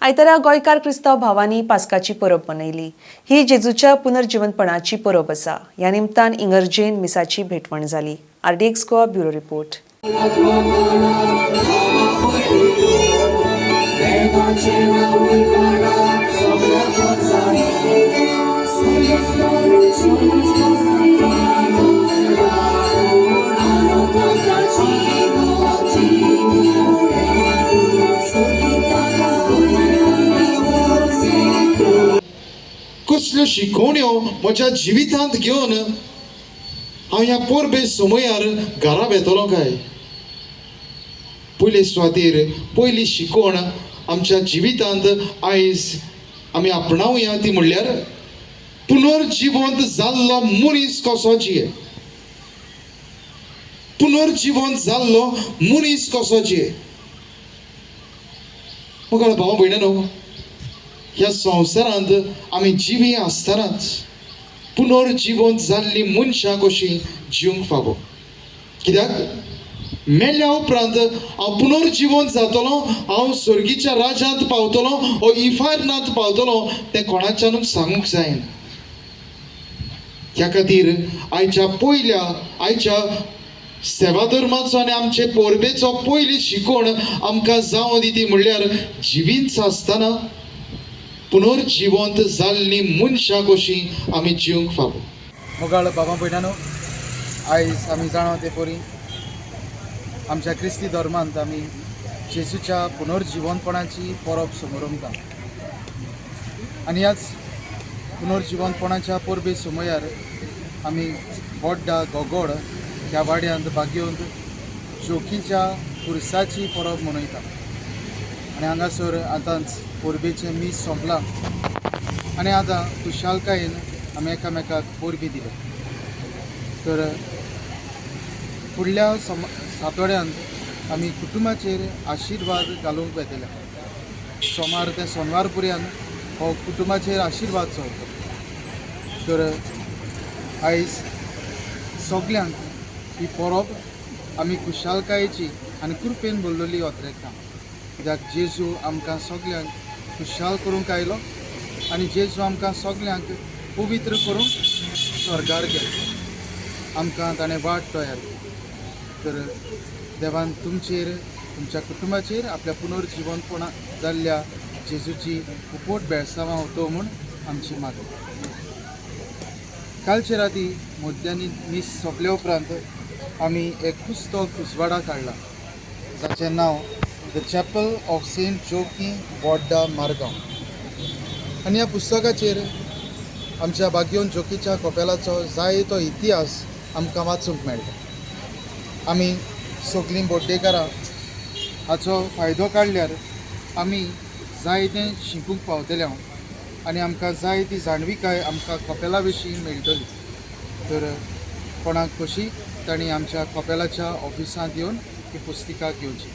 आयतारा गोंयकार क्रिस्तांव भावांनी पास्काची परब मनयली. ही जेजूच्या पुनर्जिवंतपणाची परब आसा. ह्या निमतान इंगर्जेन मिसाची भेटवण जाली. RDX Goa, bureau report. देवाचें नांव काडा सगळ्या जगांनी. कसल्यो शिकवण्यो म्हज्या जिवितांत घेवन हांव ह्या परबे समयार घरा वेतलो काय? पयले सुवातेर पयली शिकवण आमच्या जिवितांत आयज आमी आपणावया, ती म्हणल्यार पुनर्जिवंत जाल्लो मनीस कसो जिये, पुनर्जिवंत जाल्लो मनीस कसो जिये. मुखार भाव भयणांनो, ह्या संवसारांत आमी जिवी आसतनाच पुनर्जिवंत जाल्लीं मनशां कशीं जिवंक फावो. कित्याक मेल्या उपरांत हांव पुनर्जिवंत जातलो, हांव सर्गीच्या राज्यांत पावतलो ओ इफार्नांत पावतलो, तें कोणाच्यानूच सांगूंक जायना. त्या खातीर आयच्या पयल्या आयच्या सेवा धर्माचो आनी आमचे परबेचो पयली शिकवण आमकां जावं दी, ती म्हणल्यार जिवींच आसतना पुनर्जिवंत जाल्लीं मनशां कशीं आमी जिवंक फावो. मोगाळ बाबा भयणानो, आयज आमी जाणा ते परी आमच्या क्रिस्ती धर्मांत आमी जेजूच्या पुनर्जिवंतपणाची परब समरमता आनी ह्याच पुनर्जिवंतपणाच्या परबे समयार आमी बोड्डा गोगोड ह्या वाड्यांत बागेवंत जोकीच्या पुरसाची परब मनयता. आनी हांगासर आतांच परबेचें मीस सोंपलां आनी आतां खुशालकायेन आमी एकामेकाक परबीं दिल्या. तर फुडल्या सम सातोड्यांत आमी कुटुंबाचेर आशिर्वाद घालूंक वेतले. सोमार ते सोनवार पर्यंत हो कुटुंबाचेर आशिर्वाद चलता. तर आयज सगल्यांक ही परब आमी खुशालकायेची आनी कृपेन भरलेली ओतरेता, कित्याक जेजू आमकां सगल्यांक खुशाल करूंक आयलो आनी जेजू आमकां सगल्यांक पवित्र करूंक स्वर्गार गेलो. आमकां ताणें वाट तयार केली. तर देवान तुमचेर, तुमच्या कुटुंबाचेर आपल्या पुनर्जिवंतपणा जाल्ल्या जेजूची उपट बेळसांवां होतो म्हूण आमची मागणी. कालचे राती मुद्द्यांनी मीस सोंपल्या उपरांत आमी एक पुस्तक उजवाडा काडलां, जाचें नांव The Chapel of Saint Joaquim, Borda, Margao. आनी ह्या पुस्तकाचेर आमच्या बागयोन जोकीच्या कपेलाचो जायतो इतिहास आमकां वाचूंक मेळटा. आमी सगलीं बोड्डेकारां हाचो फायदो काडल्यार आमी जायतें शिकूंक पावतले हांव आनी आमकां जाय ती जाणविकाय आमकां कपेला विशीं मेळटली. तर कोणाक खोशी तांणी आमच्या कपेलाच्या ऑफिसांत येवन ही पुस्तिका घेवची.